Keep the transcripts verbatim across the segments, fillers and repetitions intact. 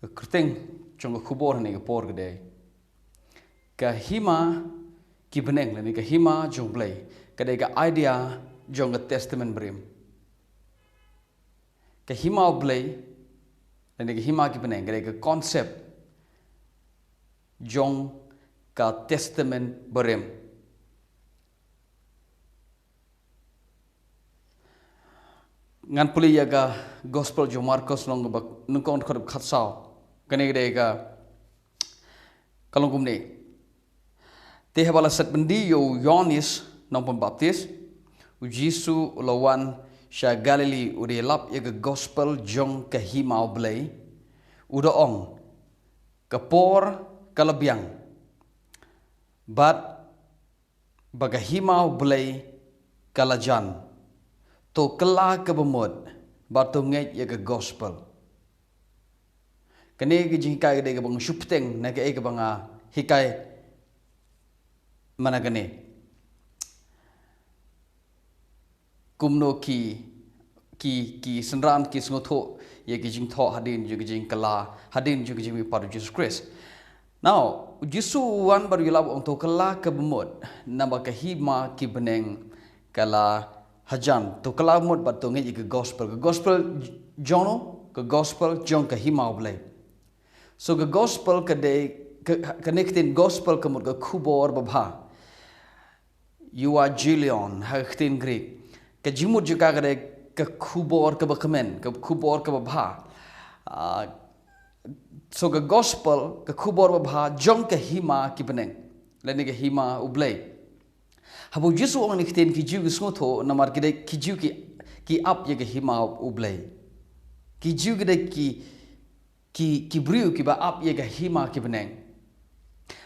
Ka kyrteng jong ka khubor ha kane ka por ka dei ka hima ki bneng, lane ka hima jong U Blei, ka dei ka idea jong ka Testament Barim. Ka hima U Blei, lane ka hima ki bneng, ka dei ka concept jong ka Testament Barim. Ngan pule ïa ka Gospel jong Markos lynnong ba nyngkong, dkhot khatsaw. Kane ka dei ka, ka long kumne. Te haba la set byndi ïa u Ïoannis nongpynbaptis, U Jisu u la wan sha Galili, u da ïalap ïa ka Gospel jong ka hima U Blei, u da ong, ka por ka la biang, bad ba ka hima U Blei ka la jan. To kylla kaba mut bad to ngeit ïa ka Gospel. Kane ka jinghikai ka dei kaba nga shu bteng na kaei kaba nga hikai mynta kane. Kumno ki, ki, ki synran ki sngewthuh ïa ki jingthoh hadien jong ki jingkylla, hadien jong ki jingmihpat U Jisu Khrist. Now, U Jisu u wan bad u ïalap, u ong, to kylla kaba mut, naba ka hima ki bneng ka la hajan. To kylla kaba mut bad to ngeit ïa ka Gospel. Ka Gospel jong no, ka Gospel jong ka hima U Blei. So ka Gospel ka dei, ka, kane ka ktien Gospel ka mut ka khubor babha. Euangelion ha ka ktien Greek. Ka jingmut jong ka ka dei ka khubor kaba kmen, ka khubor kaba bha. Ah, so ka Gospel, ka khubor babha jong ka hima ki bneng, lane ka hima U Blei. Haba U Jisu u ong kane ka ktien, ki Jiw ki sngewthuh namar ki dei ki Jiw ki, ki ap ïa ka hima U Blei. Ki Jiw ki dei ki ki, ki briew kiba ap ïa ka hima ki bneng.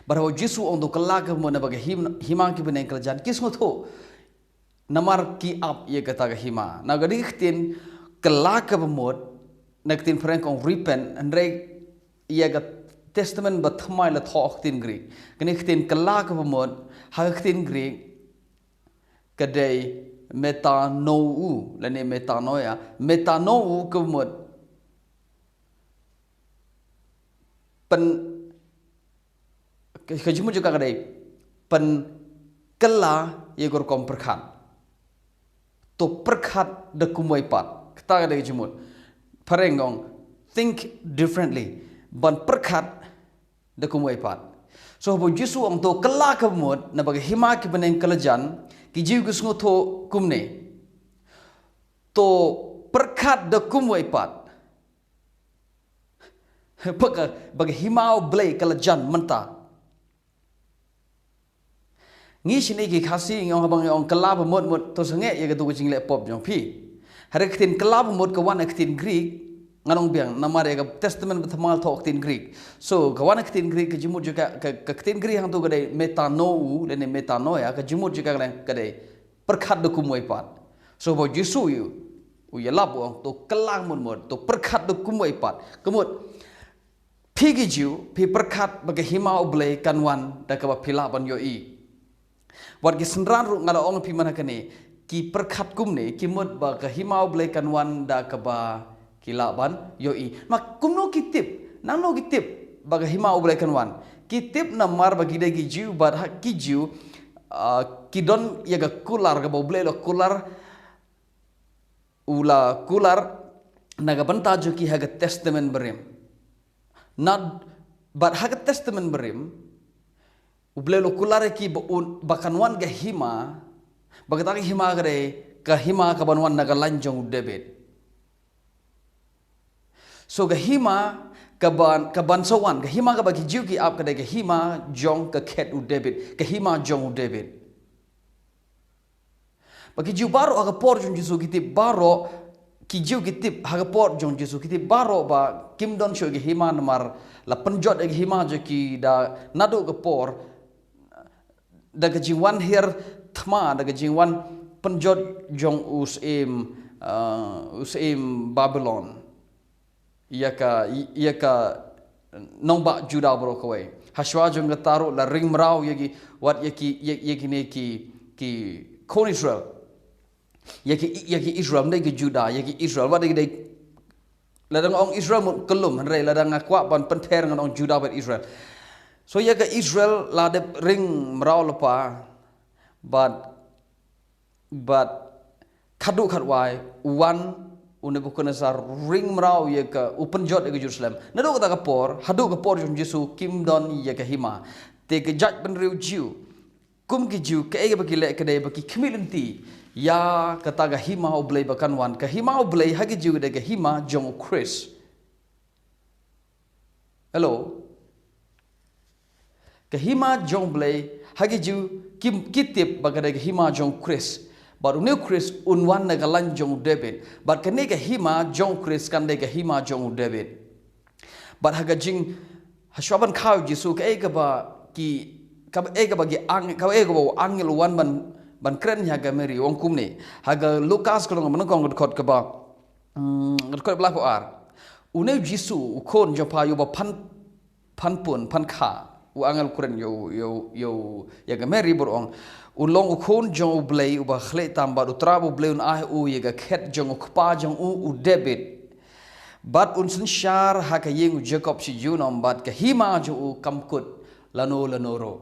Bad haba U Jisu u ong to kylla kaba mut naba ka him-, hima ki bneng ka la jan, ki sngewthuh namar ki ap ïa kata ka hima. Na kane ka ktien kylla kaba mut, na ka ktien phareng ka ong repent, hynrei ïa ka Testament Bathymmai la thoh ha ka ktien Greek. Kane ka ktien kylla kaba mut ha ka ktien Greek ka dei metanoeo, lane metanoia. Metanoeo kaba mut pyn, ka, ka jingmut jong ka ka dei pynkylla ïa ka rukom pyrkhat. To pyrkhat da kumwei pat. Kata ka dei ka jingmut. Phareng ka ong think differently. Ban pyrkhat da kumwei pat. So haba U Jisu u ong to kylla kaba mut naba ka hima ki bneng ka la jan, ki Jiw ki sngewthuh kumne. To pyrkhat da kumwei pat. Ba ka, ba ka hima U Blei ka la jan mynta. Ngi shane ki Khasi ngi ong, haba ngi ong kylla ba mut mut, to sangeh ïa katu ka jingleh pop jong phi. Hynrei ka ktien kylla ba mut ka wan na ka ktien Greek, ngan ong biang namar ïa ka Testament Bathymmai la thoh ha ka ktien Greek. So ka wan na ka ktien Greek, ka jingmut jong ka, ka, ka ktien Greek hangtu ka dei metanoeo lane metanoia, ka jingmut jong ka ka dei pyrkhat da kumwei pat. So haba U Jisu u, u ïalap, u ong to kylla mut mut, to pyrkhat da kumwei pat. Ka mut, phi ki Jiw phi pyrkhat ba ka hima U Blei kan wan da kaba phi lah ban ïohi. Wat ki synran ruh nga la ong phi mynta kane, ki pyrkhat kumne, ki mut ba ka hima U Blei kan wan da kaba ki lah ban ïohi. Ma kumno ki tip? Nangno ki tip ba ka hima U Blei kan wan? Ki tip namar ba ki dei ki Jiw, bad ha ki Jiw, ah, ki don ïa ka kular kaba U Blei u la kular, u la kular na ka bynta jong ki ha ka Testament Barim. Na, bad ha ka Testament Barim, U Blei u la kular ïa ki ba un, ba kan wan ka hima, ba kata ka hima ka dei ka hima kaban wan na ka lain jong u David. So ka hima kaban, kaban sa wan, ka hima kaba ki Jiw ki ap ka dei ka hima jong ka khet u David, ka hima jong u David. Ba ki Jiw baroh ha ka por jong Jisu ki tip baroh, ki Jiw ki tip ha ka por jong Jisu ki tip baroh ba kim don shuh ka hima namar la pynjot ïa ka hima jong ki da naduh ka por, da ka jingwan hiar thma, da ka jingwan pynjot jong u syiem, ah, u syiem Babilon ïa ka, ïa ka nongbah Judah baroh kawei. Hashwa jong kata ruh la ring mraw ïa ki, wat ïa ki, ïa, ïa kine ki, ki khun Israel. Ïa ki, ïa ki Israel, ym dei ki Judah, ïa ki Israel, wat ïa ki dei Lada nga ong Israel mut kyllum, hynrei lada nga kwah ban pynpher ngan ong Judah bad Israel. So ïa ka Israel la dep ring mraw lypa, bad, bad khadduh khadwai, u wan u Nebuchadnezzar ring mraw ïa ka, u pynjot ïa ka Jerusalem. Naduh kata ka por haduh ka por jong Jisu kim don ïa ka hima. Te ka jaitbynriew Jiw, kum ki Jiw, kaei kaba ki leh ka dei ba ki khmih lynti ïa kata ka hima U Blei ba kan wan. Ka hima U Blei ha ki Jiw ka dei ka hima jong U Khrist. Hello. Ka hima jong U Blei, ha ki Jiw ki, ki tip ba ka dei ka hima jong U Khrist. Bad une U Khrist un wan na ka lain jong u David. Bad kane ka hima jong U Khrist kan dei ka hima jong u David. Bad ha ka jing, ha shuwa ban kha u Jisu, kaei kaba ki, kaei kaba ki ang, kaei kaba u angel u wan ban, ban kren ïa ka Mary, u ong kumne. Ha ka Lukas ka lynnong ba nyngkong ka dkhot kaba, hmm, ka dkhot ba laiphew ar. Une u Jisu, u Khun jong U Kpa, uba phan, phan pun, phan kha. U angel u kren ïa u, ïa u, ïa u, ïa ka Mary bad u ong, u long u Khun jong U Blei uba khleh tam, bad U Trai U Blei un ai ha u ïa ka khet jong u kpa jong u, u David. Bad un synshar ha ka ïing u Jakob shi junom, bad ka hima jong u kam kut lano lano ruh.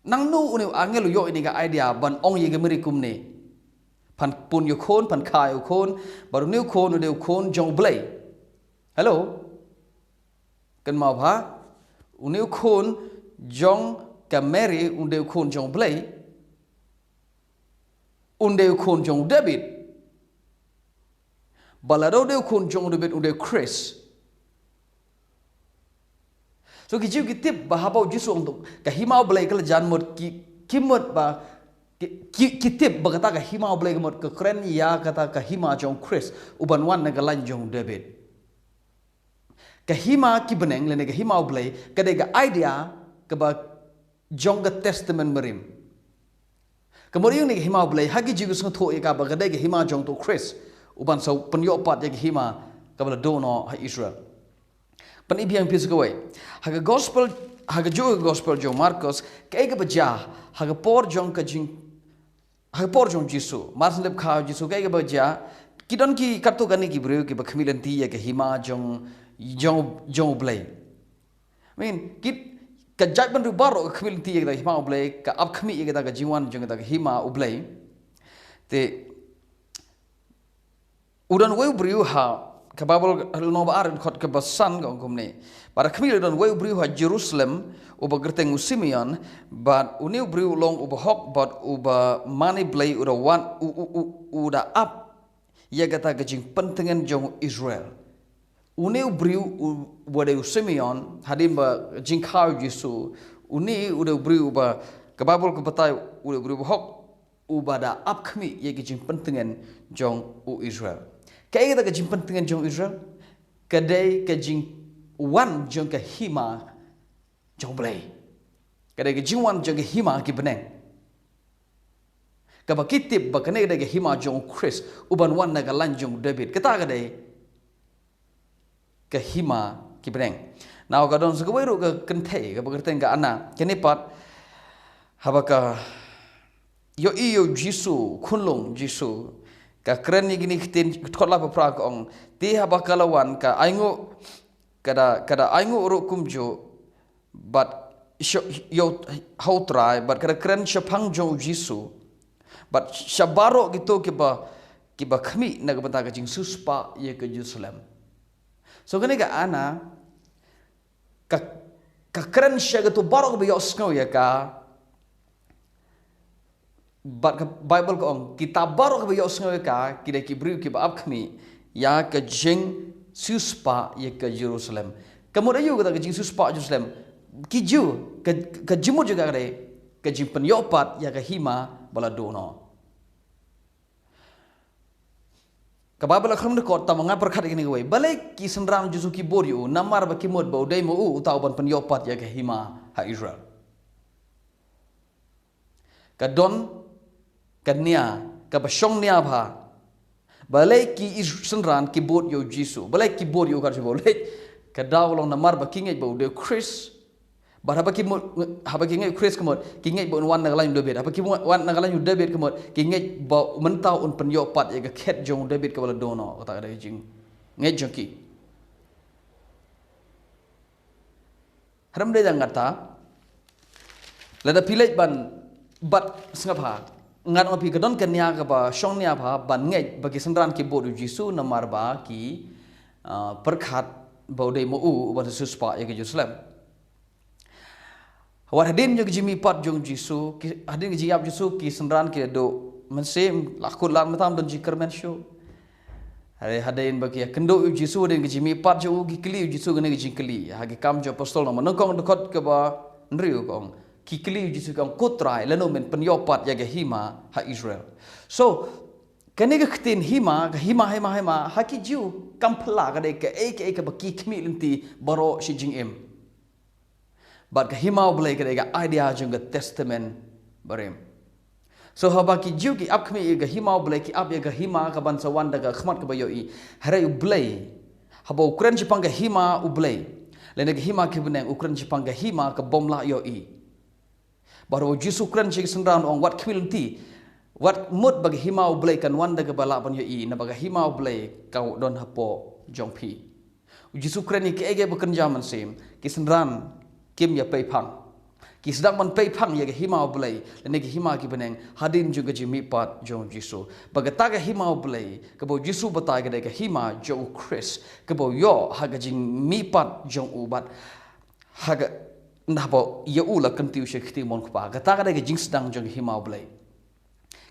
Nangno une u angel u ïoh ïa kane ka idea ban ong ïa ka Mary kumne? Phan pun ïa u Khun, phan kha ïa u Khun, bad une u Khun u dei u Khun jong U Blei. Hello. Kynmaw bha, une u Khun jong ka Mary u dei u Khun jong U Blei. U dei u Khun jong u David. Bad lada u dei u Khun jong u David, u dei u Khrist. So ki Jiw ki tip ba haba u Jisu u ong to ka hima U Blei ka la jan, mut ki, ki mut ba, ki, ki, ki tip ba kata ka hima U Blei ka mut ka kren ïa kata ka hima jong u Khrist uban wan na ka lain jong u David. Ka hima ki bneng lane ka hima U Blei ka dei ka idea kaba jong ka Testament Barim. Ka mut ïa une ka hima U Blei ha ki Jiw ki sngewthuh ïa ka ba ka dei ka hima jong uto u Khrist uban sa pynïoh pat ïa ka hima kaba la duh noh ha Israel. Pyni biang phi sa kawei. Ha ka gospel, ha kajuh ka gospel jong u Markos, kaei kaba jia ha ka por jong ka jing, ha ka por jong u Jisu, mar syn lep kha u Jisu, kaei kaba jia? Ki don ki katto katne ki briew kiba khmih lynti ïa ka hima jong, jong, jong U Blei. I mean, ki, ka jaitbynriew baroh ka khmih lynti ïa kata ka hima U Blei, ka ap khmih ïa kata ka jingwan jong kata ka hima U Blei. Te u don uwei u briew ha, ka Baibl ha lynnong ba ar dkhot kaba san ka ong kumne. Bad da khmih u don uwei u briew ha Jerusalem uba kyrteng u Simeon, bad une u briew u long uba hok bad uba mane Blei, u da wan, u, u, u, u da ap ïa kata ka jingpyntngen jong u Israel. Une u briew u, uba dei u Simeon, hadien ba jingkha u Jisu, une u dei u briew uba, ka Baibl ka batai u dei u briew uba hok, uba da ap khmih ïa ka jingpyntngen jong u Israel. Kaei kata ka jingpyntngen jong u Israel? Ka dei ka jingwan jong ka hima jong U Blei. Ka dei ka jingwan jong ka hima ki bneng. Kaba ki tip ba kane ka dei ka hima jong u Khrist uban wan na ka lain jong u David. Kata ka dei ka hima ki bneng. Now ka don sa kawei ruh ka kynthei kaba kyrteng ka Anna. Kane pat haba ka ïohi ïa u Jisu, khunlung Jisu, ka kren ïa kine ki ktien, ka dkhot laiphew phra ka ong, te haba ka la wan ka ainguh, ka da, ka da ainguh ruh kumjuh bad sha, ïa u, ha u Trai, bad ka da kren shaphang jong u Jisu bad sha baroh kito kiba, kiba khmih na ka bynta ka jingsiewspah ïa ka Jerusalem. So kane ka Anna ka, ka kren sha kito baroh kiba ïohsngew ïa ka. Bad ka Baibl ka ong, kita baroh kiba ïohsngew ïa ka ki dei ki briew kiba ap khmih ïa ka jingsiewspah ïa ka Jerusalem. Ka mut aïu kata ka jingsiewspah Jerusalem? Ki Jiw, ka, ka jingmut jong ka ka dei ka jingpynïoh pat ïa ka hima ba la duh noh. Ka Baibl ka kren dkhot, tang ba nga pyrkhat ïa kane kawei. Balei ki synran Jisu ki bud ïa u? Namar ba ki mut ba u dei ma u uta uban pynïoh pat ïa ka hima ha Israel. Ka don ka nia kaba shong nia bha. Balei ki Is-, synran ki bud ïa u Jisu? Balei ki bud ïa u, ka jubor leh? Ka daw long namar ba ki ngeit ba u dei u Khrist. Bad haba ki mut, haba ki ngeit u Khrist ka mut ki ngeit ba un wan na ka lain u David. Haba ki wan na ka lain u David ka mut ki ngeit ba mynta un pynïoh pat ïa ka khet jong u David kaba la duh noh. Kata ka dei ka jingngeit jong ki. Hynrei da ngata, lada phi leit ban bat sngap ha, ngat ong phi ka don ka nia kaba shong nia bha ban ngeit ba ki synran ki bud ïa u Jisu namar ba ki, ah, pyrkhat ba u dei ma u uba sa siewspah ïa ka Jerusalem. Wat hadien jong ka jingmihpat jong u Jisu, ki, hadien ka jingïap Jisu ki synran ki la duh mynsiem, la kut lad mynta ym don jingkyrmen shuh. Hynrei hadien ba ki ïakynduh ïa u Jisu, hadien ka jingmihpat jong u, ki kylli ïa u Jisu kane ka jingkylli. Ha Ki Kam jong u Apostol nong, nyngkong dkhot kaba hynriew ka ong. Ki kylli ïa u Jisu ka ong, ko Trai, lano men pynïoh pat ïa ka hima ha Israel. So, kane ka ktien hima, ka hima, hima, hima, ha ki Jiw kam phylla ka dei kaei kaei kaba ki khmih lynti baroh shi jingim. Bad ka hima u Blei ka dei ka idea jong ka Testament Barim. So haba ki Jiw ki ap khmih ïa ka hima u Blei, ki ap ïa ka hima kaban sa wan da ka khmat kaba ïohi. Hynrei u Blei, haba u kren shaphang ka hima u Blei, lane ka hima ki bneng, u kren shaphang ka hima kabym lah ïohi. Bad haba u Jisu u kren sha ki synran u ong, wat khmih lynti, wat mut ba ka hima u Blei kan wan da kaba lah ban ïohi, naba ka hima u Blei ka don hapoh jong phi. U Jisu u kren ïa kaei kaei ba kynja mynsiem, ki synran kim ïa peiphang. Ki sdang ban peiphang ïa ka hima u Blei lane ka hima ki bneng hadien jong ka jingmihpat jong u Jisu. Bad kata ka hima u Blei kaba u Jisu u batai ka dei ka hima jong u Khrist, kaba u ïoh ha ka jingmihpat jong u bad ha ka, naba ïa u la kyntiew sha ka ktien mon kpa. Kata ka dei ka jingsdang jong ka hima u Blei.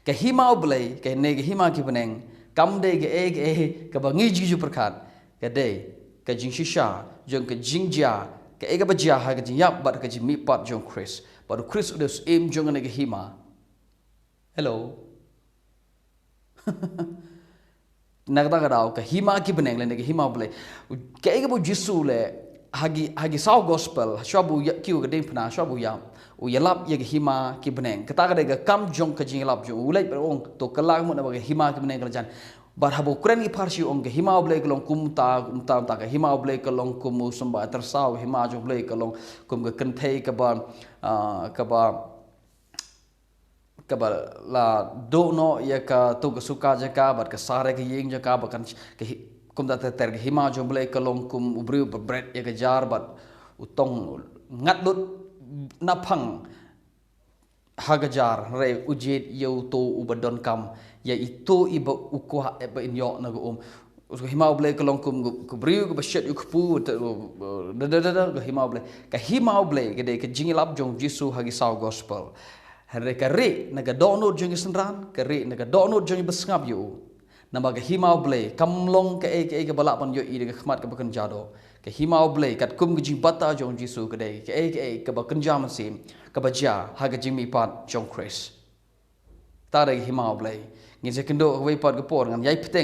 Ka hima u Blei, kane ka hima ki bneng, kam dei kaei kaei kaba ngi ju ju pyrkhat, ka dei ka jingshisha jong ka jingjia, kaei kaba jia ha ka jingïap bad ka jingmihpat jong u Khrist. Bad u Khrist u dei u syiem jong kane ka hima. Hello. Na kata ka daw, ka hima ki bneng lane ka hima u Blei. Kaei kaba u Jisu u leh, ha ki, ha ki saw gospel, shuwa ba u ïa, kiew ka diengphna, shuwa ba u ïa, u ïalap ïa ka hima ki bneng. Kata ka dei ka kam jong ka jingïalap jong u. U leit bad u ong, to kylla ka mut naba ka hima ki bneng ka la jan. Bad haba u kren ki pharshi u ong ka hima u Blei ka long kumta, kumta, kumta, ka hima u Blei ka long kum u symbai tyrsaw, ka hima jong u Blei ka long kum ka kynthei kaba, ah, kaba kaba la duh noh ïa kato ka suka jong ka bad ka sar ïa ka ïing jong ka bad kan ka hi-, kumta ter ter. Ka hima jong u Blei ka long kum u briew ba bret ïa ka jar bad u tong ngat lut naphang ha ka jar, hynrei u jied ïa uto uba donkam, ïa ito iba u kwah, eh, ba in ïoh na ka um. Ka hima u Blei ka long kum ka, ka briew kaba shet ïa u kpu, te, da, da, da, da, ka hima u Blei. Ka hima u Blei ka dei ka jingïalap jong u Jisu ha ki saw gospel. Hynrei ka rieh na ka dohnud jong ki synran, ka rieh na ka dohnud jong kiba sngap ïa u. Namar ka hima u Blei kam long kaei kaei kaba lah ban ïohi da ka khmat kaba kynja doh. Ka hima u Blei katkum ka jingbata jong u Jisu ka dei kaei kaei kaba kynja mynsiem, kaba jia ha ka jingmihpat jong u Khrist. Kata ka dei ka hima u Blei. Ngin sa ïakynduh kawei pat ka por, ngan ïai bteng